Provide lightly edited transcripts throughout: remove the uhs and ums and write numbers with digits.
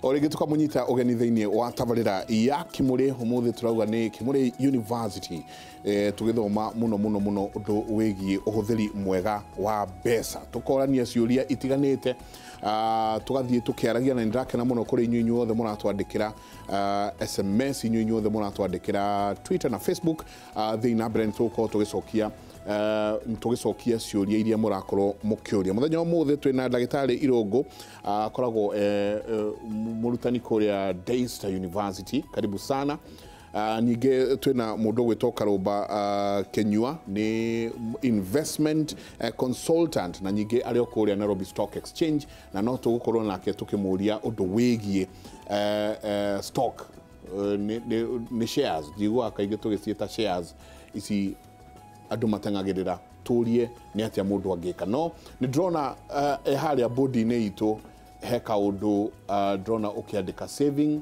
O rĩngĩ tũkamũnyita ũgeni thĩinĩ wa tabarĩra ya Kimũrĩ. Ũmũthĩ tũrauga nĩ Kimũrĩ University, tũgĩthoma mũno mũno mũno ũndũ wĩgiĩ ũhũthĩri mwega wa mbeca, tũkorania ciũria itiganĩte, tũgathiĩ tũkĩaragia, na nĩndĩrakena mũno kũrĩ inyuĩ inyuothe mũratwandĩkĩra SMS, inyuĩ inyuothe mũratwandĩkĩra Twitter na Facebook. Thiĩ na mbere, nĩ tũgũkorwo tũgĩcokia ciũria iria mũrakorwo mũkĩũria. Mũthenya wa ũmũthĩ twĩna ndagĩtarĩ Irũngũ, akoragwo mũrutani kũrĩa Daystar University. Karibu sana. Ningĩ twĩna mũndũ ũgwĩtwo Karũmba Kenyua, nĩ investment consultant, na ningĩ arĩ o kũrĩa Nairobi Stock Exchange, na no tũgũkorwo nake tũkĩmũria ũndũ wĩgiĩ stock, nĩ shares. Njiguaga kaingĩ tũgĩciĩta shares ici andũ mateng'agĩrĩra, tũrie nĩ atĩa mũndũ angĩka. No nĩ ndĩrona harĩa bodi-inĩ itũ he kaũndũ, ndĩrona ũkĩandĩka saving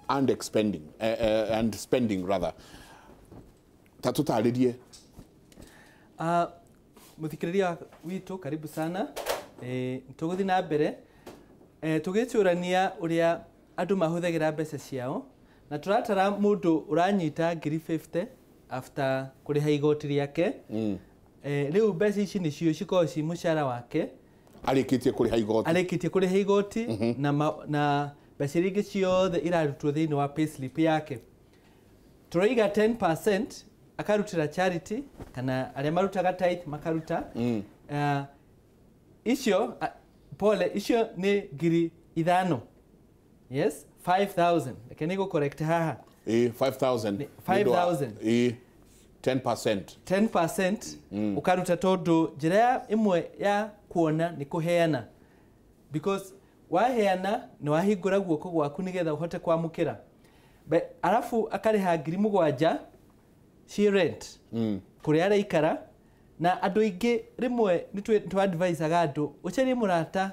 and expending, and spending rather. Ta tũtarĩrie. Mũthikĩrĩria witũ, karibu sana. Tũgũthiĩ na mbere tũgĩcũrania ũrĩa andũ mahũthagĩra mbeca ciao, na tũratara mũndũ ũranyita ngiri 50 after kũrĩha igoti rĩake. Rĩu mbeca ici nĩcio cikoragwo ci mũcara wake. Arĩkĩtie kũrĩha igoti. Arĩkĩtie kũrĩha igoti, na mbeca iria ingĩ ciothe irarutwo thĩinĩ wa payslip yake. Tũroiga 10% akarutĩra charity, kana arĩa marutaga tithe makaruta. Icio pole, icio nĩ 5,000, yes, 5000. Reke nĩ gũ-correct haha. Ĩ 5000. Nĩ 5,000. Ĩ 10%. 10% ũkaruta, tondũ njĩra ya ĩmwe ya kuona nĩ kũheana, because waheana nĩ wahingũra guoko gwaku nĩgetha ũhote kwamũkĩra. Arabu akarĩha 7,000 ci rent kũrĩa araikara. Na andũ aingĩ rĩmwe nĩ tũ-advisaga andũ ũcarie mũrata,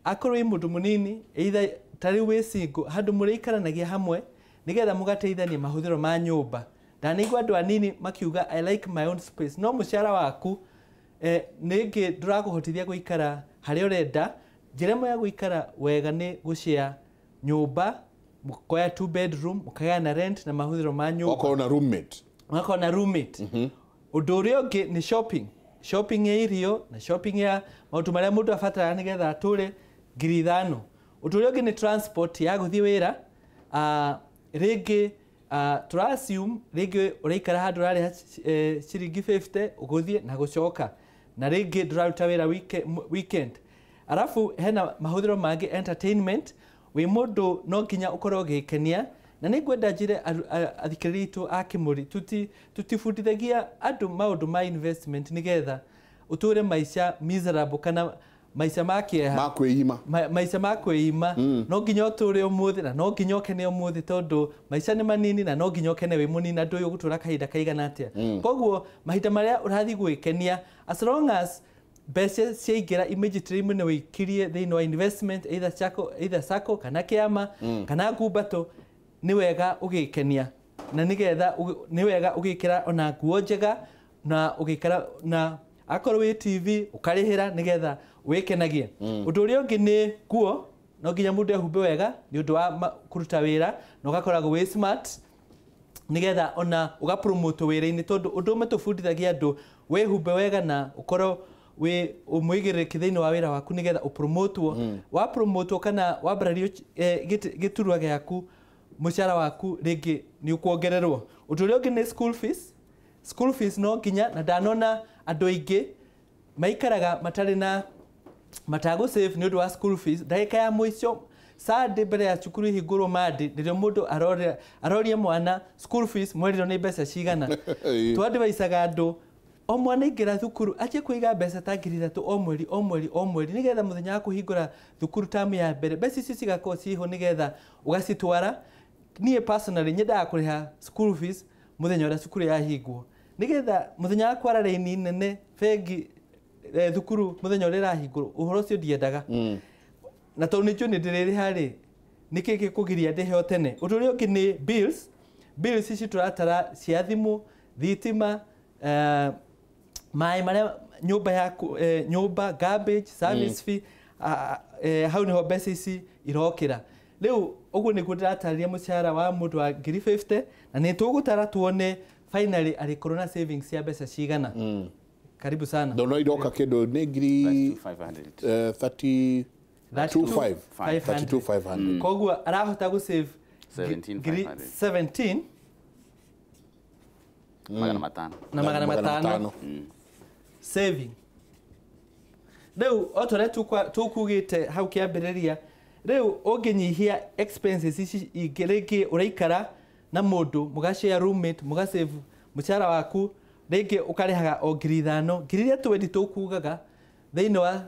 akorwo wĩ mũndũ mũnini, either ta rĩu wĩ single, handũ mũrĩikaranagia hamwe nĩgetha mũgateithania mahũthĩro ma nyũmba. Ndanaigua andũ anini makiuga, "I like my own space," no mũcara waku nĩngĩ ndũrakũhotithia gũikara harĩa ũrenda. Njĩra ĩmwe ya gũikara wega nĩ gũshare nyũmba, mũkoya two bedroom, mũkagayana rent na mahũthĩro ma nyũmba. Okorwo na roommate. Ũgakorwo na roommate. Ũndũ ũrĩa ũngĩ nĩ shopping, shopping ya irio na shopping ya maũndũ marĩa mũndũ abataraga nĩgetha atũre, 5,000. Ũndũ ũrĩa ũngĩ nĩ transport ya gũthiĩ wĩra. Rĩngĩ tũra assume rĩngĩ ũraikara handũ ũrarĩha ciringi 50 ũgũthiĩ na gũcoka, na rĩngĩ ndũraruta wĩra weekend. Arabu hena mahũthĩro mangĩ, entertainment. Wĩ mũndũ no nginya ũkorwo ũgĩkenia, na nĩ ngwenda njĩre athikĩrĩria aitũ a Kĩmũri, tutibundithagia andũ maũndũ ma investment nĩgetha ũtũre maica miserable kana maica ma kĩeha. Ma kwĩima. Maica ma kwĩima. No nginya ũtũre ũmũthĩ na no nginya ũkene ũmũthĩ, tondũ maica nĩ manini, na no nginya ũkene wĩ mũnini, na ndũĩ ũgũtũra kahinda kaigana atĩa. Koguo mahinda marĩa ũrathiĩ gwĩkenia, as long as mbeca ciaingĩra immediately nĩ wĩikirie thĩinĩ wa investment, either sacco, either sacco kana kĩama kana ngumbato, nĩ wega ũgĩkenia, na nĩgetha nĩ wega ũgĩkĩra ona nguo njega na ũgĩikara, na akorwo wĩ TV ũkarĩhĩra nĩgetha wĩkenagie. Ũndũ ũrĩa ũngĩ nĩ nguo. No nginya mũndũ ehumbe wega nĩ ũndũ wa kũruta wĩra, na ũgakoragwo wĩ smart nĩgetha ona ũgapromote wĩra-inĩ, tondũ ũndũ ũmwe tũbundithagia andũ, wĩhumbe wega na ũkorwo wĩ mũigĩrĩrĩki thĩinĩ wa wĩra waku nĩgetha ũpromotwo. Wapromotwo kana wambarario gĩturwa gĩaku, mũcara waku rĩngĩ nĩ ũkuongererwo. Ũndũ ũrĩa ũngĩ nĩ school fees. School fees no nginya, na ndanona andũ aingĩ maikaraga matarĩ na matagũ save nĩ ũndũ wa school fees. Ndagĩka ya mũico, Sunday mbere ya cukuru ihingũrwo Monday, nĩrĩo mũndũ aroria mwana school fees, mwerirwo nĩ mbeca cigana. Twadvaicaga andũ, o mwana aingĩra thukuru anjie kũiga mbeca ta 3,000 o mweri, o mweri, o mweri, nĩgetha mũthenya wa kũhingũra thukuru tamu ya mbere mbeca icio cigakorwo ciho nĩgetha ũgacitwara. Niĩ personally nyendaga kũrĩha school fees mũthenya ũrĩa cukuru yahingwo, nĩgetha mũthenya wa kwara raini nene bengi, thukuru mũthenya ũrĩa ĩrahingũrwo, ũhoro ũcio ndiendaga. Na tondũ nĩ njũĩ nĩ ndĩrĩrĩha rĩ, nĩkĩ gĩkũgiria ndĩhe o tene? Ũndũ ũrĩa ũngĩ nĩ bills. Bills ici tũratara cia thimũ, thitima, maĩ marĩa nyũmba yaku, nyũmba, garbage, service fee. Hau niho mbeca ici irokĩra. Rĩu ũguo nĩguo ndĩratarĩria mũcara wa mũndũ wa ngiri 50, na nĩ tũgũtara tuone finally arĩkorwo na savings cia mbeca cigana. Karibu sana. Ndono iroka kĩndũ nĩ ngiri 500. 32 500. 32,500. Koguo arahota gũ save ngiri 17,500. 17 Magana matano. Na magana matano saving. Rĩu o ta ũrĩa tũkugĩte hau kĩambĩrĩria, rĩu ũngĩnyihia expenses ici ingĩ, rĩngĩ ũraikara na mũndũ mũgashare roommate, mũgasave mũcara waku, rĩngĩ ũkarĩhaga o ngiri 5, ngiri iria twendi tũkugaga thĩinĩ wa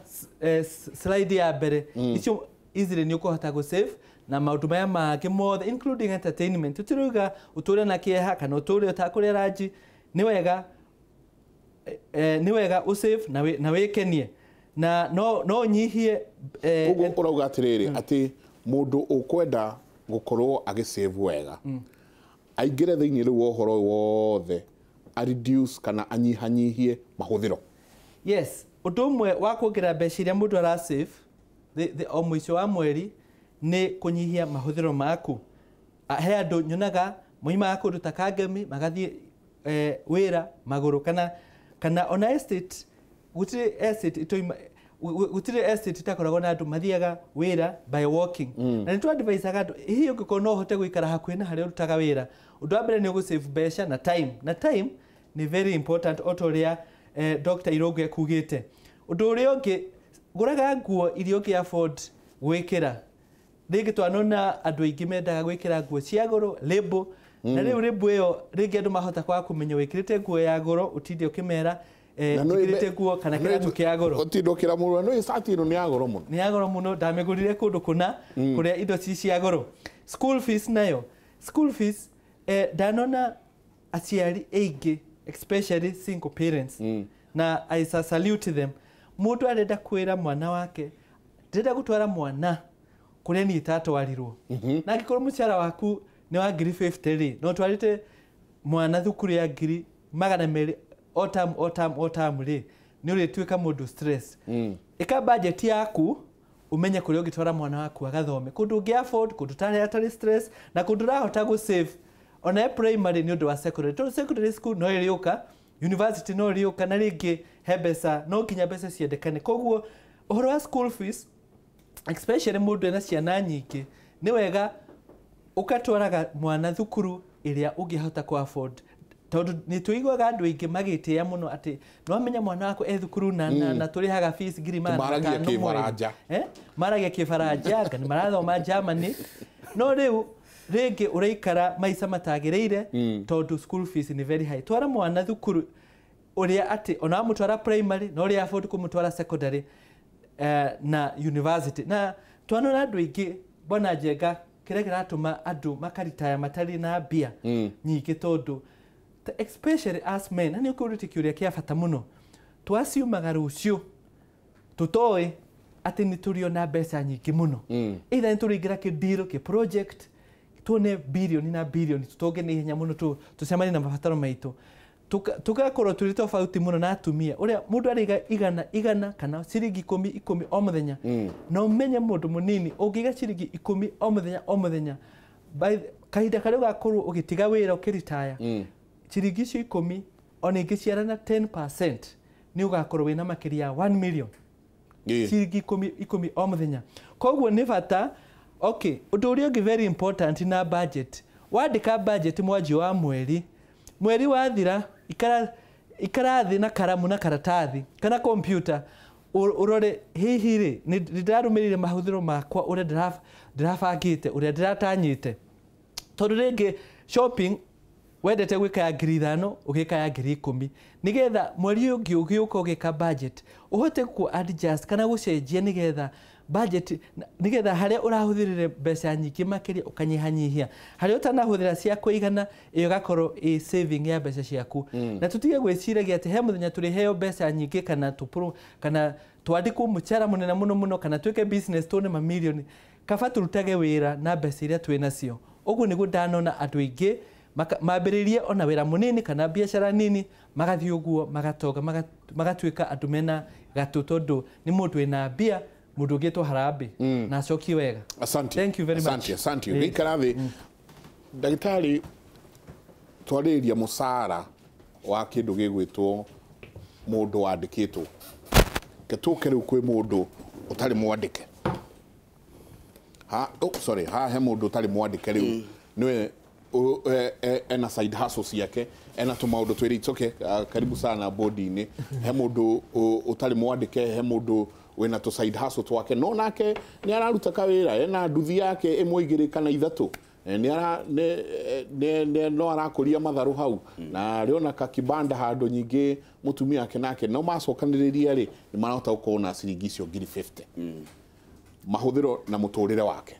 slide ya mbere, icio easily nĩ ũkũhota gũ save na maũndũ maya mangĩ mothe, including entertainment. Tũtirauga ũtũre na kĩeha kana ũtũre ũtakũrĩa ranji. Nĩ wega nĩ wega ũsave na wĩkenie na no ũnyihie Koguo ũrauga atĩrĩrĩ, atĩ mũndũ ũkwenda gũkorwo agĩsave wega aingĩre thĩinĩ rĩu wa ũhoro ũyũ wothe, a reduce kana anyihanyihie mahũthĩro. Yes, ũndũ ũmwe wa kuongerera mbeca iria mũndũ arasave o mũico wa mweri nĩ kũnyihia mahũthĩro maku. He andũ nyonaga moimaga kũndũ ta Kangemi magathiĩ wĩra magũrũ, kana ona estate, gũtirĩ estate itoima, gũtirĩ estate itakoragwo na andũ mathiaga wĩra by walking. Na nĩ twadvisaga andũ, hihi ũngĩkorwo no ũhote gũikara hakuhĩ na harĩa ũrutaga wĩra, ũndũ wa mbere nĩ ũgũsave mbeca na time, na time nĩ very important o ta ũrĩa Dr. Irũngũ ekugĩte. Ũndũ ũrĩa ũngĩ, gũraga nguo iria ũngĩ afford gwĩkĩra. Rĩngĩ twanona andũ aingĩ mendaga gwĩkĩra nguo cia goro, label, na rĩu label ĩyo rĩngĩ andũ mahota kwaga kũmenya wĩkĩrĩte nguo ya goro, ũtinde ũkĩmera njĩkĩrĩte nguo kana kĩratũ kĩa goro. Ũtinde ũkĩra mũndũ no cati ĩno nĩ ya goro mũno. Nĩ ya goro mũno, ndamĩgũrire kũndũ kũna kũrĩa indo ci cia goro. School fees nayo, school fees, ndanona aciari aingĩ, especially single parents, na I salute them. Mũndũ arenda kwĩra mwana wake, ndĩrenda gũtwara mwana kũrĩa niĩ itatwarirwo. Na angĩkorwo mũcara waku nĩ wa ngiri 50 rĩ, no ũtwarĩte mwana thukuru ya ngiri 200 o term, o term, o term rĩ, nĩ ũrĩtuĩka mũndũ stress. Ĩka budget yaku, ũmenye kũrĩa ũngĩtwara mwana waku agathome, kũndũ ũngĩ afford, kũndũ ũtarĩ stress, na kũndũ ũrahota gũ save ona e primary nĩ ũndũ wa secondary, tondũ secondary school no ĩrĩũka, university no ĩrĩũka, na rĩngĩ he mbeca, no nginya mbeca ciendekane. Koguo ũhoro wa school fees, especially mũndũ ena ciana nyingĩ, nĩ wega ũgatwaraga mwana thukuru ĩrĩa ũngĩhota kũ afford, tondũ nĩ tũiguaga andũ aingĩ magĩtĩĩa mũno atĩ nĩwamenya mwana waku e thukuru na tũrĩhaga fees ngiri magana Maragia matano mweri. Kĩbaranja. Maragia kĩbaranja, nga nĩ marathoma Germany, no rĩu rĩngĩ ũraikara maica matagĩrĩire tondũ school fees nĩ very high. Twara mwana thukuru ũrĩa atĩ ona wamũtwara primary no ũrĩa afford kũmũtwara secondary na university. Na twanona andũ aingĩ, bwana Njenga, kĩrĩa kĩratũma andũ makaritaya matarĩ na mbia nyingĩ, tondũ especially as men, na nĩ ũkũrĩtie kĩũria kĩa bata mũno, twaciumaga rũciũ tũtoĩ atĩ nĩ tũrĩona mbeca nyingĩ mũno, either nĩ tũrĩingĩra kĩndiro kĩ project tuone bilioni na bilioni, tũtonge nĩ ihenya mũno, tũcemanie na mabataro maitũ. Tũgakorwo tũrĩ tofauti mũno na atumia, ũrĩa mũndũ arĩiga igana igana kana ciringi ikũmi ikũmi o mũthenya. Na ũmenye mũndũ mũnini ũngĩiga ciringi 10 o mũthenya o mũthenya, kahinda karĩa ũgakorwo ũgĩtiga wĩra ũkĩritaya, ciringi icio 10 ona ingĩciarana 10% nĩ ũgakorwo wĩna makĩria ya 1 million, ciringi ikũmi ikũmi o mũthenya. Koguo nĩ bata. Okay, ũndũ ũrĩa ũngĩ very important na budget, wandĩka budget mwanjio wa mweri, mweri wathira ikara thĩ na karamu na karatathi kana kompyuta, ũrore hihi rĩ nĩ ndĩrarũmĩrĩire mahũthĩro makwa ũrĩa ndĩrabangĩte, ũrĩa ndĩratanyĩte, tondũ rĩngĩ shopping wendete gwĩka ya ngiri 5 ũgĩka ya ngiri 10, nĩgetha mweri ũyũ ũngĩ ũgĩũka ũgĩka budget ũhote ku adjust kana gũcenjia, nĩgetha budget, nĩgetha harĩa ũrahũthĩrire mbeca nyingĩ makĩria ũkanyihanyihia, harĩa ũtanahũthĩra cia kũigana ĩyo ĩgakorwo ĩ saving ya mbeca ciaku. Na tũtige gwĩciragia atĩ he mũthenya tũrĩheo mbeca nyingĩ kana tũpro kana twandĩkwo mũcara mũnene mũno mũno kana twĩke business tuone mamirioni. Kaba tũrutage wĩra na mbeca iria twĩ nacio. Ũguo nĩguo ndanona andũ aingĩ mambĩrĩrie ona wĩra mũnini kana biacara nini, magathiĩ ũguo magatonga, magatuĩka andũ mena gatũ, tondũ nĩ mũndũ wĩna mbia. Mũndũ ũngĩtwo harambĩ na acokie wega. Asante. Thank you very much. Asante, asante. Gĩikara thĩ. Ndagĩtarĩ, twarĩrĩria mũcara wa kĩndũ gĩgwĩtwo mũndũ wandĩkĩtwo. Ke tũke rĩu kwĩ mũndũ ũtarĩ mwandĩke. Ha, oh, sorry, ha he mũndũ ũtarĩ mwandĩke rĩu. Nĩwe ena side hustle ciake, ena tũmaũndũ twĩrĩ. It's okay. Karibu sana bodi-inĩ. He mũndũ ũtarĩ mwandĩke, he mũndũ wĩna tũ side hustle twake, no nake nĩ araruta kawĩra, ena nduthi yake ĩmwe, igĩrĩ kana ithatũ. Nĩ ara nĩ no arakũria matharũ hau na arĩ kakibanda handũ nyingĩ, mũtumia wake nake no macokanĩrĩria rĩ, nĩ marahota gũkorwo na ciringi icio ngiri 50, mahũthĩro na mũtũrĩre wake.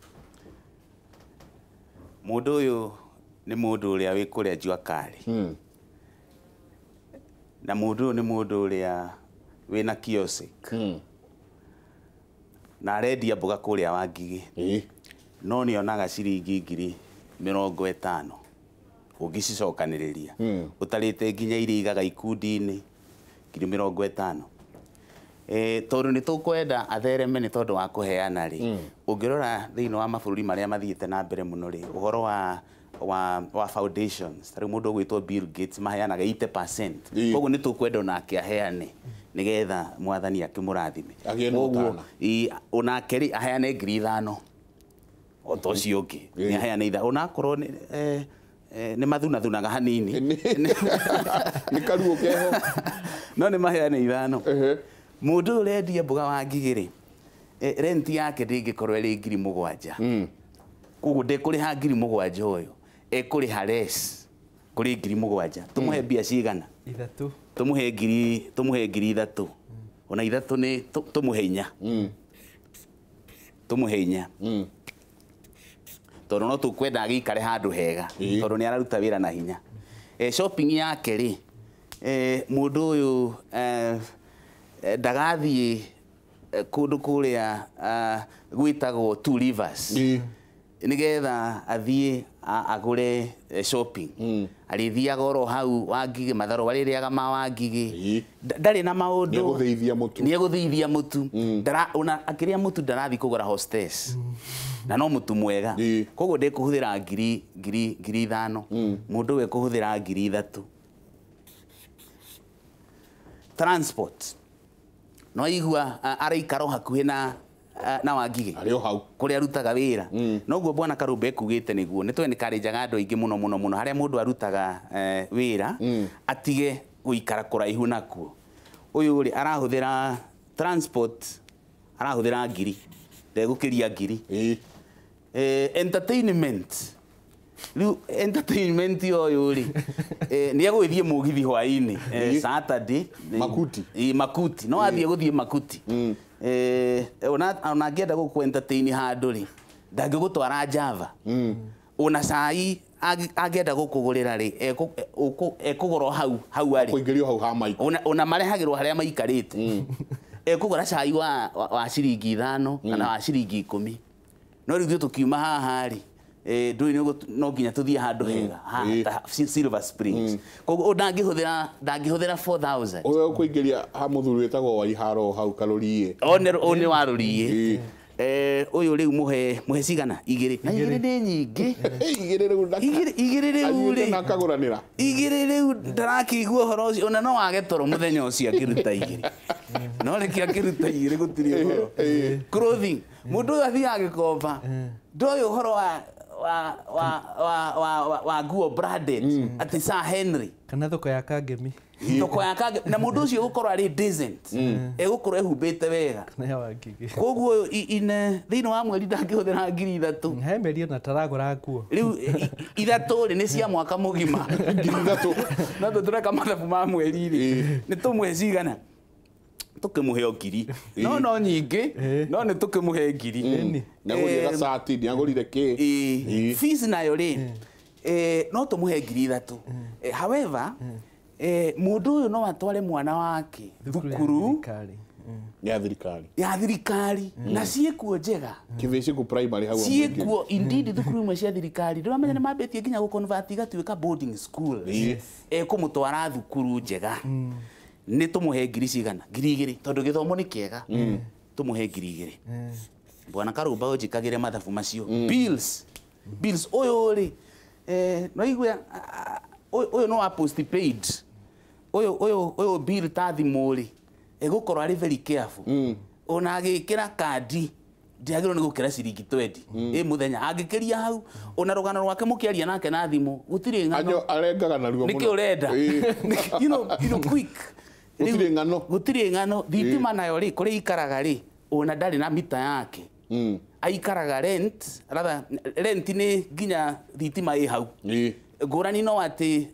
Mũndũ ũyũ nĩ mũndũ ũrĩa wĩ kũrĩa jua kali, na mũndũ ũyũ nĩ mũndũ ũrĩa wĩna kiosk na arendia mboga kũrĩa Wangigĩ, no nĩ onaga ciringi 50,000 ũngĩcicokanĩrĩria ũtarĩte nginya iria igaga ikundi-inĩ, 50,000. Tondũ nĩ tũkwenda athereme nĩ tondũ wa kũheana rĩ, ũngĩrora thĩinĩ wa mabũrũri marĩa mathiĩte na mbere mũno rĩ, ũhoro wa foundations, tarĩu mũndũ ũgwĩtwo Bill Gates maheanaga 80%. Koguo nĩ tũkwenda onake aheane nĩgetha mwathani akĩmũrathime. Agĩe na Koguo, ũtana. Onake rĩ, aheane 5,000 o ta ũcio ũngĩ, nĩ aheane itha onakorwo nĩ mathunathunaga hanini. Nĩ karuo keho. No nĩ maheane 5. Mũndũ ũyũ ũrendia mboga wa Ngigĩ rĩ, rent yake ndĩngĩkorwo ĩrĩ 7,000. Koguo ndekũrĩha 7,000, ũyũ ekũrĩha less kũrĩ 7,000. Tũmũhe mbia cigana? 3. Tũmũhe 3,000. Ona 3 nĩ tũmũhe 4. Tũmũhe 4 tondũ no tũkwenda agĩikare handũ hega, tondũ nĩ araruta wĩra na hinya. Shopping yake rĩ, mũndũ ũyũ ndagathiĩ kũndũ kũrĩa gwĩtagwo Two Rivers nĩgetha athiĩ agũre shopping. Arĩthiaga oro hau Wangigĩ, matharũ arĩrĩaga ma Wangigĩ. Ndarĩ na maũndũ. Nĩegũthĩithia mũtu. Nĩegũthĩithia mũtu. Ona akĩrĩa mũtu ndarathiĩ kũgũra Hostess na no mũtu mwega. Koguo ndĩkũhũthĩra 5,000, mũndũ ũyũ ekũhũthĩra 3,000. Transport, no igua araikara o hakuhĩ na Wangigĩ Arĩ o hau. Kũrĩa arutaga wĩra. Noguo bwana Karumba ekugĩte, nĩguo nĩ twenĩkarĩnjaga andũ aingĩ mũno mũno mũno harĩa mũndũ arutaga wĩra atige gũikara kũraihu nakuo. Ũyũ rĩ, arahũthĩra transport, arahũthĩra ngiri, ndegũkĩria 1,000. Entertainment, rĩu entertainment ũyũ rĩ, nĩ egũgĩthiĩ mũgithi hwaĩ-inĩ, Saturday. Makuti. Ĩ, Makuti, no athiĩ gũthiĩ Makuti. Ona angĩenda gũkũ entertain handũ rĩ, ndangĩgũtwara Java. Ona cai angĩenda gũkũgũrĩra rĩ, ekũgũra o hau hau arĩ. Kũingĩrio hau ha maiko. Ona marehagĩrwo harĩa maikarĩte. Ekũgũra cai wa ciringi 5 kana wa ciringi 10. No rĩu ithuĩ tũkiuma haha rĩ, ndũĩ no nginya tũthiĩ handũ hega ta Silver Springs. Koguo ndangĩhũthĩra 4000. Ũyũ ũkũingĩria ha mũthuri wĩtagwo Waiharo hau Karũriĩ. One ũyũ nĩ wa Rũriĩ. Ũyũ rĩu mũhe cigana? 2. Na 2 nĩ nyingĩ. 2 rĩu 2 rĩu Athiĩte rĩ. Na akagũranĩra. 2 rĩu ndarakĩigua ũhoro ũcio, ona no wage toro mũthenya ũcio akĩruta 2. No reke akĩruta 2, gũtirĩ ũhoro. Clothing, mũndũ ũyũ athiaga Gĩkomba, ndoĩ ũhoro wa nguo branded atĩ Sir Henry kana thoko ya Kangemi. Thoko ya Kange, na mũndũ ũcio egũkorwo arĩ decent, egũkorwo ehumbĩte wega. Kana ya Wangigĩ. Koguo ũyũ thĩinĩ wa mweri ndangĩhũthĩra 3,000. He mĩeri ona taragũra nguo. Rĩu 3 rĩ, nĩ cia mwaka mũgima. 3,000. No tũreka mathabu ma mweri rĩ, nĩ tũmũhe cigana? Tũkĩmũhe o 1,000, no nyingĩ, no nĩ tũkĩmũhe 1,000. Nĩagũrire gacati, nĩagũrire kĩ. Fees nayo rĩ, no tũmũhe 3,000. However, mũndũ ũyũ no atware mwana wake Thukuru ya thukuru thirikari. Ya thirikari. Ya thirikari, na ciĩkuo njega. Kĩbĩcĩkũ primary hau amũingĩria. Ciĩkuo indeed, thukuru imwe cia thirikari ndĩramenya nĩ mambĩtie nginya gũconvert igatuĩka boarding school. Ekũmũtwara thukuru njega. Nĩ tũmũhe ngiri cigana? 2,000, tondũ gĩthomo nĩ kĩega. Tumuhe 2,000. Bwana Karumba unjikagire mathabu macio. Bills. Bills uyu ri no igwe uyu no wa postpaid. Uyu bill ta thimu ri egukorwo ari very careful. Ona agikira kandi ndiagirwo ni gukira ciringi 20 ĩ muthenya angikiria hau ona rugano rwake mukiaria nake na thimu gutiri ng'ano arengaga na ruo muno niki urenda you know quick gutiri ng'ano gutiri ng'ano thitima nayo ri kuri ikaraga ri ona ndari na mita yake aikaraga rent rather rent ni nginya thitima ĩ hau ngũrani no atĩ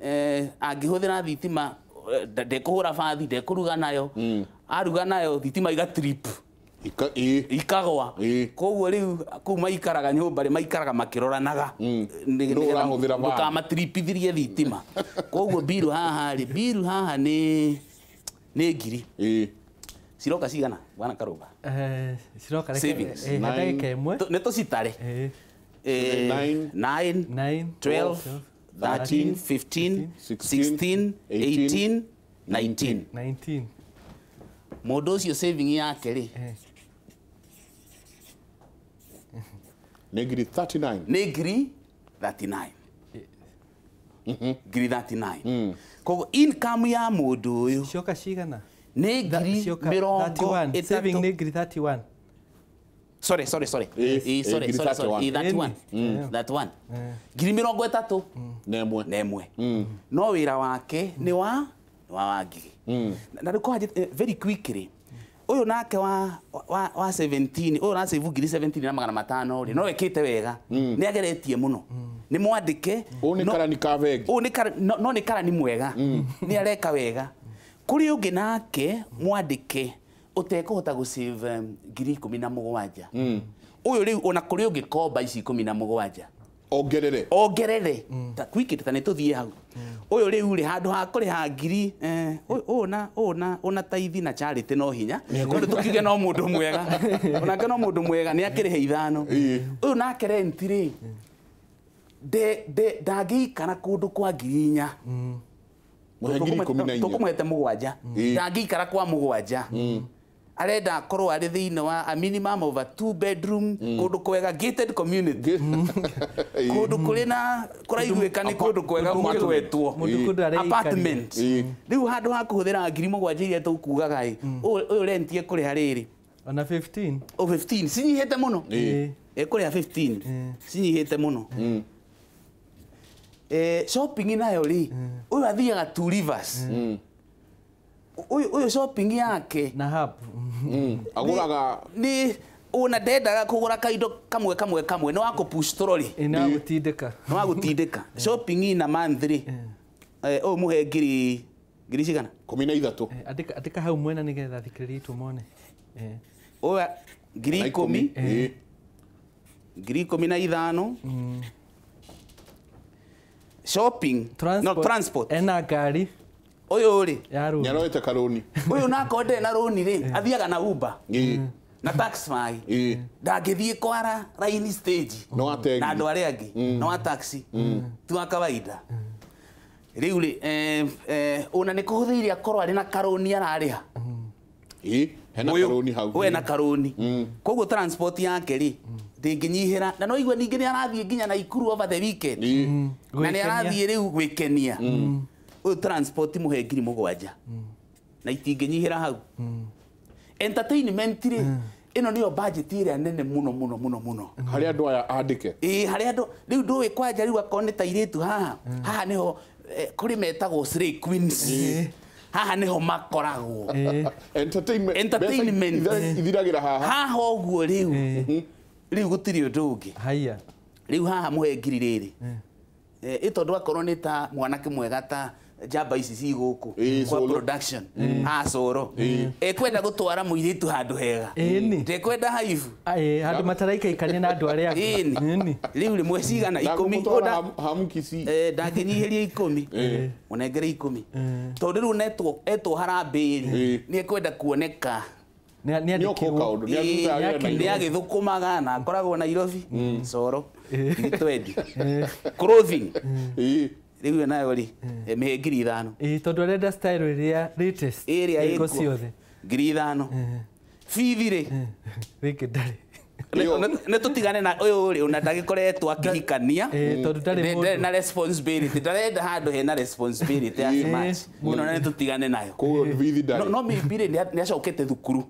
angĩhũthĩra thitima ndekũhũra bathi ndekũruga nayo aruga nayo thitima iga trip ikagwa koguo riu kuu maikaraga nyumba ri maikaraga makiroranaga ndukamatripithirie thitima koguo biru haha ri biru haha ni ngiri ciroka cigana bwana Karumba ciroka ndagika ĩmwe nĩ tũcitare 9 9 12 13 15 16 18 19 19 Mũndũ ũcio saving yake rĩ nĩ ngiri 39 nĩ ngiri 39 ngiri 39 koguo income ya mũndũ ũyũ cioka cigana nĩ ngiri mĩrongo ĩtatũ saving nĩ ngiri 31 sorry sorry 31 31 ngiri mĩrongo ĩtatũ na ĩmwe no wĩra wake nĩ wa Wangigi na rĩu kwa very quickly ũyũ nake wa 17 ũyũ ũracĩvu ngiri 17 na magana matano rĩ no ekĩte wega nĩ ageretie mũno nĩ mwandĩke ũyũ nĩ karani ka bengi ũyũ nĩ karani no nĩ karani mwega nĩ areka wega kũrĩ ũngĩ nake mwandĩke ũtekũhota gũsave ngiri 17 ũyũ rĩu ona kũrĩ ũngĩ komba ici 17 ongerere ta quick ta nĩ tũthiĩ hau ũyũ rĩu rĩ handũ ha kũrĩha ngiri ũna taithi na charity no hinya tondũ tũkiuge no mũndũ mwega onake no mũndũ mwega nĩ akĩrĩhe ithano ũyũ nake rent rĩ ndangĩikara kũndũ kwa ngiri 4 tũkũmũhete 7 ndangĩikara kwa 7 arenda akorwo arĩ thĩinĩ wa a minimum of a 2 bedroom kũndũ kwega gated community kũndũ kũrĩ na kũraiguĩka nĩ kũndũ kwega gũkĩgwetwo apartment rĩu handũ ha kũhũthĩra ngiri 7 iria tũkugaga ĩ ũyũ rent ekũrĩha rĩrĩ ona 15 o 15 cinyihĩte mũno ekũrĩha 15 cinyihĩte mũno shopping nayo rĩ ũyũ athiaga Two Rivers ũyũ shopping yake na hub agũraga nĩ ona ndendaga kũgũra kaindo kamwe kamwe kamwe nĩ wa kũ push trolley nĩ wa gũtindĩka nĩ wa gũtindĩka shopping na month rĩ ũyũ mũhe ngiri cigana 13 andĩka hau mwena nĩgetha thikĩrĩria itũ mone ũyũ ngiri 10 ngiri 15 shopping no transport ena ngari ũyũ rĩ nĩaroete karũni ũyũ nakorwo ndarĩ na rũni rĩ athiaga na Uber na Taxify ndangĩthiĩ kwara raini stage na andũ arĩa angĩ no wa taxi tu wa kawaida rĩu rĩ ona nĩ kũhũthĩire akorwo arĩ na karũni ararĩha hena karũni hau ũyũ ena karũni koguo transport yake rĩ ndĩngĩnyihĩra na no igue ningĩ nĩ arathiĩ nginya Naikuru over the weekend na nĩ arathiĩ rĩu gwĩkenia ũyũ transport mũhe ngiri 7 na itingĩnyihĩra hau entertainment rĩ ĩno nĩyo budget ĩrĩa nene mũno mũno mũno mũno harĩ andũ aya andĩke ĩĩ harĩ andũ rĩu ndũĩ kwanja rĩu akorwo nĩ ta airĩtu haha haha nĩho kũrĩ metagwo slay queens haha nĩho makoragwo entertainment ithiragĩra haha haha ũguo rĩu rĩu gũtirĩ ũndũ ũngĩ haya rĩu haha mũhe ngiri rĩrĩ ĩ tondũ akorwo nĩ ta mwanake mwega ta njamba ici ci gũkũ kwa production coro ekwenda gũtwara mũirĩtu handũ hega ndekwenda haibu handũ mataraikaikania na andũ arĩa angĩ rĩu rĩmwe cigana 10 ndangĩnyihĩria 10 mũnengere 10 tondũ rĩu etwo harambee rĩ nĩ ekwenda kuoneka nĩ agĩthũkũmaga na akoragwo Nairobi coro nĩ twendi clothing rĩu nayo rĩ mĩhe ngiri 5 tondũ arenda style ĩrĩa latest ĩrĩa ĩkuo ciothe ngiri 5 Bithi rĩ Rĩngĩ ndarĩ. Nĩ tũtigane na ũyũ rĩ ona ndagĩkoretwo akĩhikania. Tondũ ndarĩ mũndũ. Na responsibility ndarenda handũ hena responsibility as much. Ĩno nĩ tũtigane nayo. Koguo bithi ndarĩ. No maybe rĩ nĩ acokete thukuru.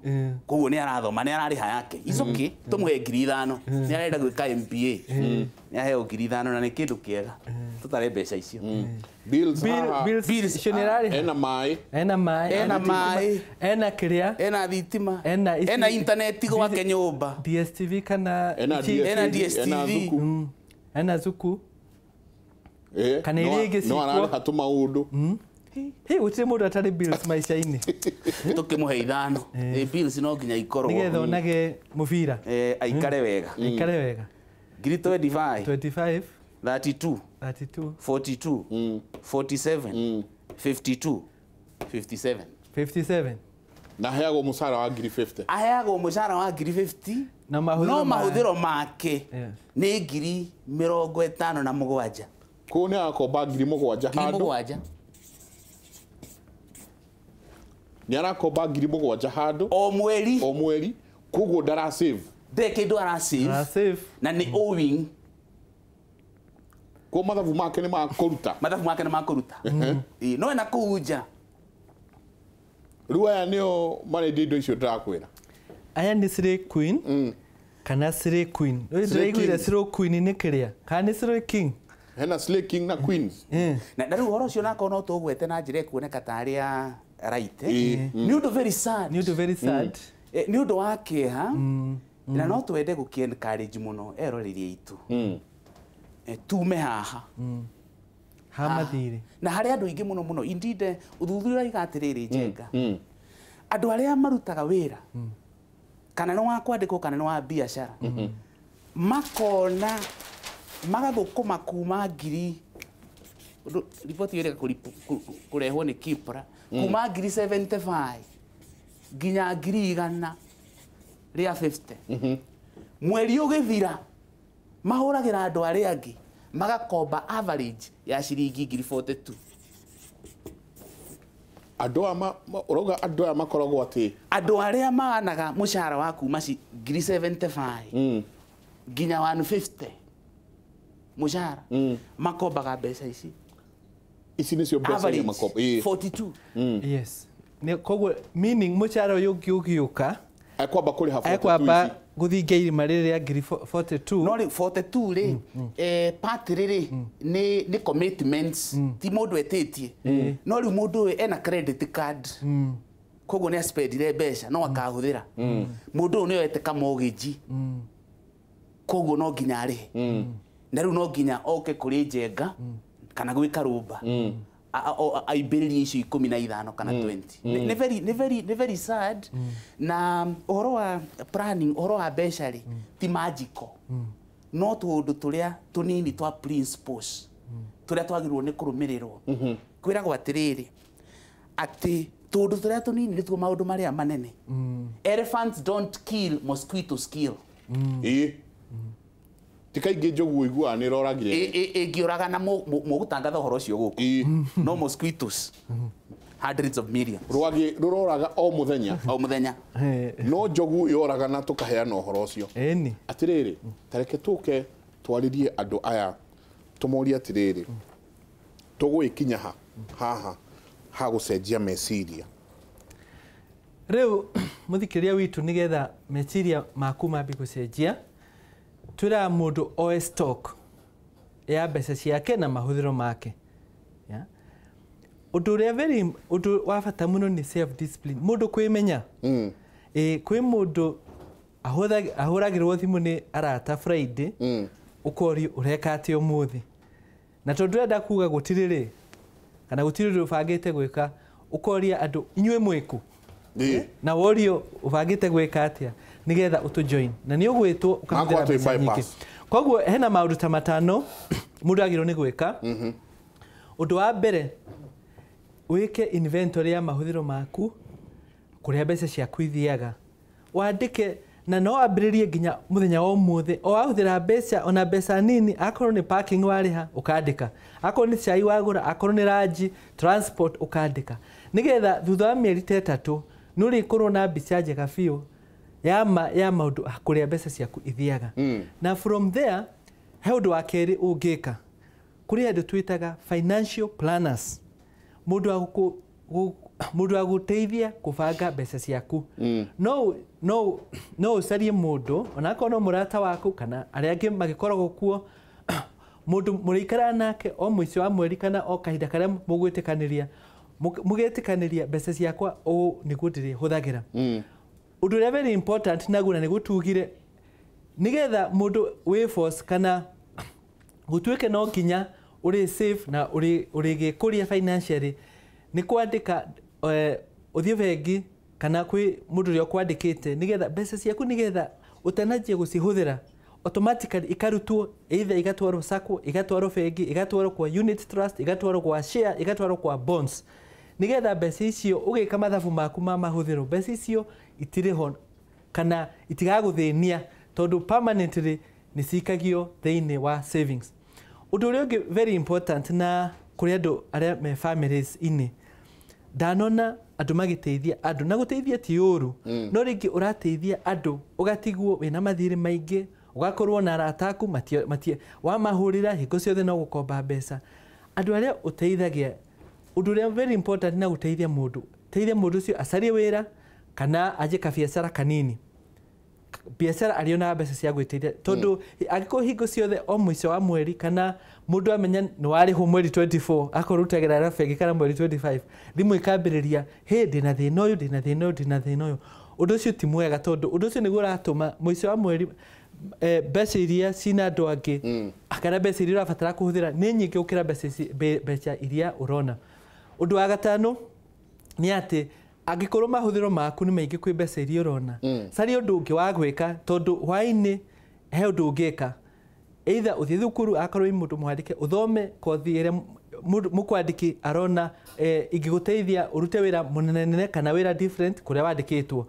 Koguo nĩ arathoma nĩ ararĩha yake. It's okay. Tũmũhe 5,000. Nĩ arenda gwĩka MBA. Nĩ aheo 5,000 na nĩ kĩndũ kĩega. Tũtare mbeca icio. Bills Bills icio nĩ ararĩha. Ena maĩ. Ena maĩ. Ena maĩ. Ena kĩrĩa. Ena thitima. Ena internet gwake nyũmba. DSTV kana ena DSTV. Ena Zuku. Ena Zuku. Kana iria ingĩ no ararĩha tũmaũndũ. Hĩ gũtirĩ mũndũ atarĩ bills maica-inĩ. Tũkĩmũhe 5. Bills no nginya ikorwo. Nĩgetha onage mũbira. Aikare wega. Aikare wega. 25. 25. 32. 32. 42. 47. 52. 57. 57. Na aheagwo mũcara wa 50,000. Aheagwo mũcara wa 50,000. Na no mahũthĩro make nĩ 57,000. Kũu nĩ arakomba 7,000 handũ. 7,000. Nĩ arakomba 7,000 handũ. O mweri. O mweri. Koguo ndara save. Ndĩ kĩndũ ara save. Na nĩ owing. Ko mathabu make nĩ makũruta. Mathabu make nĩ makũruta. No ena kũu nja. Rĩu aya nĩo marendia indo icio ndĩrakwĩra. Aya nĩ Slay Queen kana Slay Queen. Rĩu ndĩraiguire Slay Queen nĩ kĩrĩa? Kana nĩ Slay King? Hena Slay King na Queens. Na rĩu ũhoro ũcio nakorwo no tũgwete na njĩra ĩkuoneka tarĩ ya right. Nĩ ũndũ very sad. Nĩ ũndũ very sad. Nĩ ũndũ wa kĩeha. Na no twende gũkĩ encourage mũno eroreri aitũ. Tume haha. Ha mathirĩ. Na harĩ andũ aingĩ mũno mũno. Indeed ũthuthuria ũraiga atĩrĩrĩ Njenga. Andũ arĩa marutaga wĩra kana nĩ wa kwandĩkwo kana nĩ wa biacara makona magathũkũma kuma ngiri riboti ĩyo ĩreka kũrehwo nĩ KIPRA kuma 75,000 nginya 150,000 mweri ũgĩthira mahũragĩra andũ arĩa angĩ magakomba average ya ciringi 42,000. Andũ aya ũrauga andũ aya makoragwo atĩ andũ arĩa maanaga mũcara wa kuma 75,000 nginya 150 mũcara makombaga mbeca ici. Ici nĩcio mbeca iria makomba. 42. Yes. Koguo meaning mũcara ũyũ ũngĩ ũgĩũka ekwamba kũrĩha 42. Ekwamba gũthingia irima rĩrĩ rĩa 42,000. No rĩu 42 rĩ part rĩrĩ nĩ commitments ti mũndũ etĩtie. No rĩu mũndũ ũyũ ena credit card. Koguo nĩ aspendire mbeca no akahũthĩra. Mũndũ ũyũ nĩ oete ka mortgage. Koguo no nginya arĩhe. Na rĩu no nginya oke kũrĩ Njenga kana gwĩ Karũmba. Aimbĩrĩrie icio 15 kana 20. Nĩ very sad. Na ũhoro wa planning, ũhoro wa mbeca rĩ ti magical. No tũũndũ tũrĩa tũnini twa principles tũrĩa twagĩrĩirwo nĩ kũrũmĩrĩrwo. Kwĩragwo atĩrĩrĩ atĩ tũũndũ tũrĩa tũnini nĩtuo maũndũ marĩa manene. Elephants don't kill, mosquitoes kill. Ti kaingĩ njogu ũiguaga nĩ ĩroragire. Ĩngĩũraga na mũgũtangatha ũhoro ũcio gũkũ. No mosquitoes hundreds of millions. Rwagĩ rũroraga o mũthenya. O mũthenya. No njogu yoraga na tũkaheana ũhoro ũcio. Ĩni. Atĩrĩrĩ, ta reke tũke twarĩrie andũ aya tũmorie atĩrĩrĩ. Tũgũgĩkinya ha haha ha gũcenjia meciria. Rĩu mũthikĩrĩria witũ nĩgetha meciria maku mambie gũcenjia twĩraga mũndũ oe stock ya mbeca ciake na mahũthĩro make. Ũndũ ũrĩa very ũndũ wa bata mũno nĩ self discipline. Mũndũ kwĩmenya. Kwĩ mũndũ ahũragĩrwo thimũ nĩ arata Friday ũkorio ũreka atĩa ũmũthĩ. Na tondũ ndũrenda kuga gũtirĩ rĩ kana gũtirĩ ũndũ ũbangĩte gwĩka ũkoria andũ inyuĩ mwĩkũ. Na worio ũbangĩte gwĩka atĩa nĩgetha ũtũ join na nĩ ũgwĩtwo ũkahũthĩra mbeca nyingĩ. Koguo hena maũndũ ta matano mũndũ agĩrĩirwo nĩ gwĩka. Ũndũ wa mbere wĩke inventory ya mahũthĩro maku kũrĩa mbeca ciaku ithiaga wandĩke na no wambĩrĩrie nginya mũthenya wa ũmũthĩ o wahũthĩra mbeca ona mbeca nini akorwo nĩ parking warĩha ũkandĩka akorwo nĩ cai wagũra akorwo nĩ ranji transport ũkandĩka nĩgetha thutha wa mĩeri ta 3 nĩ ũrĩkorwo na mbica njega biũ ya ma ya maũndũ kũrĩa mbeca ciaku ithiaga. Na from there he ũndũ wa kerĩ ũngĩka, kũrĩ andũ twĩtaga financial planners, mũndũ wa gũteithia kũbanga mbeca ciaku. No ũcarie mũndũ onakorwo no mũrata waku kana arĩa angĩ magĩkoragwo kuo, mũndũ mũrĩikaraga nake o mũico wa mweri kana o kahinda karĩa mũgwĩtĩkanĩria, mũgetĩkanĩria mbeca ciakwa ũũ nĩguo ndĩrĩhũthagĩra. Ũndũ ũrĩa very important naguo na nĩguo tugire, nĩgetha mũndũ wĩ force kana gũtuĩke no nginya ũrĩ safe na ũrĩgĩkũria financially, nĩ kwandĩka ũthiĩ bengi kana kwĩ mũndũ ũrĩa ũkwandĩkĩte, nĩgetha mbeca ciaku nĩgetha ũtananjia gũcihũthĩra automatically ikarutwo, either igatwarwo sacco, igatwarwo bengi, igatwarwo kwa unit trust, igatwarwo kwa share, igatwarwo kwa bonds, nĩgetha mbeca icio ũgĩka mathabu maku ma mahũthĩro, mbeca icio itirĩ ho kana itigagũthĩnia, tondũ permanently nĩ cikagio thĩinĩ wa savings. Ũndũ ũrĩa ũngĩ very important na kũrĩ andũ arĩa me families inĩ, ndanona andũ magĩteithia andũ, na gũteithia ti ũru, no rĩngĩ ũrateithia andũ ũgatigwo wĩna mathirĩ maingĩ, ũgakorwo na arata aku wamahũrĩra hingo ciothe no gũkomba mbeca. Andũ arĩa ũteithagia, ũndũ ũrĩa very important na gũteithia mũndũ, teithia mũndũ ũcio acarie wĩra kana anjie kabiacara kanini, biacara arĩonaga mbeca cia gwĩteithia, tondũ angĩkorwo hingo ciothe o mũico wa mweri kana mũndũ amenya nĩ warĩhwo mweri 24 akorwo ũrutagĩra bengi kana mweri 25, thimũ ĩkambĩrĩria, hĩ ndĩna thĩna ũyũ, ndĩna thĩna ũyũ, ndĩna thĩna ũyũ. Ũndũ ũcio ti mwega, tondũ ũndũ ũcio nĩguo ũratũma mũico wa mweri mbeca iria cina andũ angĩ kana mbeca iria ũrabatara kũhũthĩra nĩ nyingĩ gũkĩra mbeca iria ũrona. Ũndũ wa gatano nĩ atĩ angĩkorwo mahũthĩro maku nĩ maingĩ kwĩ mbeca iria ũrona, caria ũndũ ũngĩ wa gwĩka, tondũ hwaĩ-inĩ he ũndũ ũngĩka, either ũthiĩ thukuru akorwo wĩ mũndũ mwandĩke, ũthome kothi ĩrĩa mũkwandĩki arona ĩngĩgũteithia ũrute wĩra mũnene kana wĩra different kũrĩa wandĩkĩtwo,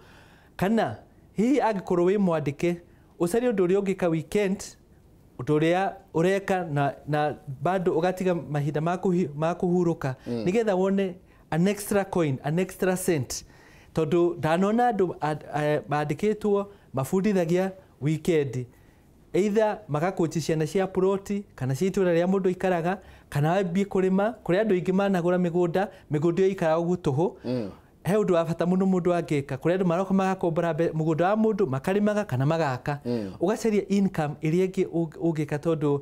kana hihi angĩkorwo wĩ mwandĩke ũcarie ũndũ ũrĩa ũngĩka weekend, ũndũ ũrĩa ũreka na bado ũgatiga mahinda ma kũhurũka, nĩgetha wone an extra coin, an extra cent, tondũ ndanona andũ mandĩkĩtwo mabundithagia weekend, either magakũchi ciana cia ploti kana cia itũra rĩa mũndũ aikaraga, kana wambie kũrĩma kũrĩa andũ aingĩ managũra mĩgũnda, mĩgũnda ĩyo ĩikaraga ũguo tũhũ. He ũndũ wa bata mũno mũndũ angĩka, kũrĩa andũ maroka magakombora mũgũnda wa mũndũ makarĩmaga kana magaka, ũgacaria income ĩrĩa ĩngĩ ũngĩka, tondũ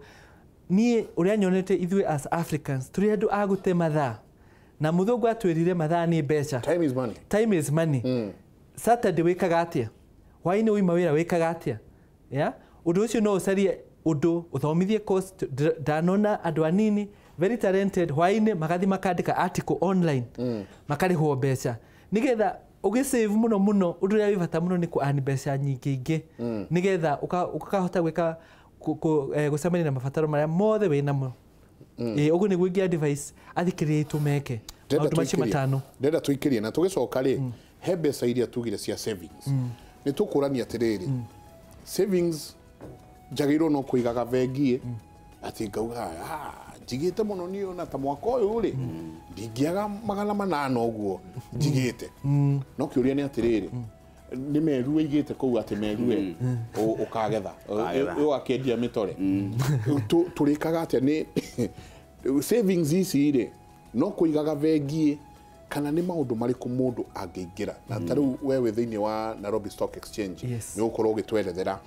niĩ ũrĩa nyonete ithuĩ as Africans tũrĩ andũ a gũte mathaa, na mũthũngũ atwĩrire mathaa nĩ mbeca. Time is money. Time is money. Saturday wĩkaga atĩa? Hwaĩ-inĩ wauma wĩra wĩkaga atĩa? Yeah? Ũndũ ũcio no ũcarie ũndũ ũthomithie course. Ndanona andũ anini very talented hwaĩ-inĩ magathiĩ makandĩka article online, makarĩhwo mbeca, nĩgetha ũgĩsave mũno mũno. Ũndũ ũrĩa wĩ bata mũno nĩ kũ-earn mbeca nyingĩ ingĩ, nĩgetha ũkahota gwĩka gũcemania na mabataro marĩa mothe wĩ namo. Ũguo nĩguo ingĩ advice athikĩrĩria aitũ meke maũndũ macio matano. Ndĩrenda tũikĩrie na tũgĩcoka rĩ, he mbeca iria tugire cia savings, nĩ tũkũrania atĩrĩrĩ, savings njagĩrĩirwo no kũigaga bengi, atĩ ngauga njigĩte mũno niĩ ona ta mwaka ũyũ rĩ ndingĩaga 800 ũguo njigĩte. No kĩũria nĩ atĩrĩrĩ, nĩ meru ĩigĩte kũu atĩ merue ũkagetha ũgakĩendia mĩtore, tũrĩkaga atĩa? Nĩ savings ici rĩ no kũigaga bengi kana nĩ maũndũ marĩkũ mũndũ angĩingĩra? Na ta rĩu we wĩ thĩinĩ wa Nairobi Stock Exchange, nĩ ũgũkorwo ũgĩtwerethera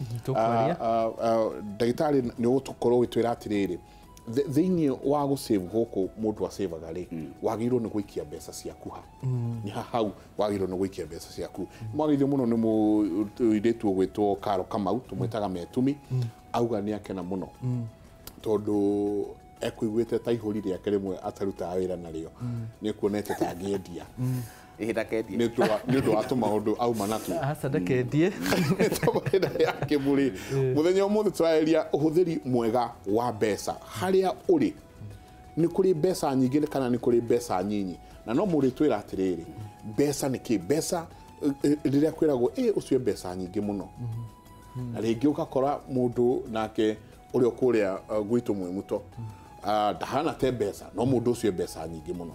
ndagĩtarĩ, nĩ ũgũkorwo ũgĩtwĩra atĩrĩrĩ, thĩinĩ wa gũsave gũkũ mũndũ acevaga rĩ, wagĩrĩirwo nĩ gũikia mbeca ciaku ha? Nĩ ha hau wagĩrĩirwo nĩ gũikia mbeca ciaku? Mwagĩrĩirwo mũno nĩ mũirĩtu ũgwĩtwo Karo Kamau, tũmwĩtaga Metumi, auga nĩ akena mũno tondũ ekuiguĩte ta ihũri rĩake rĩmwe atarutaga wĩra narĩo, nĩ kuonete ta angĩendia nĩ ũndũ wa tũmaũndũ auma natuo. Aca ndakendie. Tũmahinda ya kĩburi. Mũthenya ũmũthĩ tũrarĩria ũhũthĩri mwega wa mbeca. Harĩa ũrĩ nĩ kũrĩ mbeca nyingĩ kana nĩ kũrĩ mbeca nyinyi? Na no mũrĩtwĩra atĩrĩrĩ, mbeca nĩ kĩ? Mbeca rĩrĩa kwĩragwo ũcio mbeca nyingĩ mũno, na rĩngĩ ũgakora mũndũ nake ũrĩa kũrĩa gwitũ Mwĩmuto ndahana te mbeca, no mũndũ ũcio mbeca nyingĩ mũno.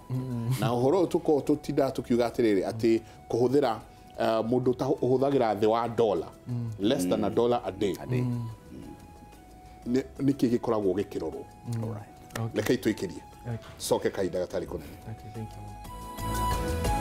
Na ũhoro ũyũ tũkoragwo tũtindaga tũkiuga atĩrĩrĩ, atĩ kũhũthĩra Mũndũ ũhũthagĩra thĩ wa dollar, less than a dollar a day, nĩkĩ gĩkoragwo gĩkĩrorwo? Alright. Rekei twĩkĩrie Okay. coke kahinda gatarĩ kũnene. Okay, thank you.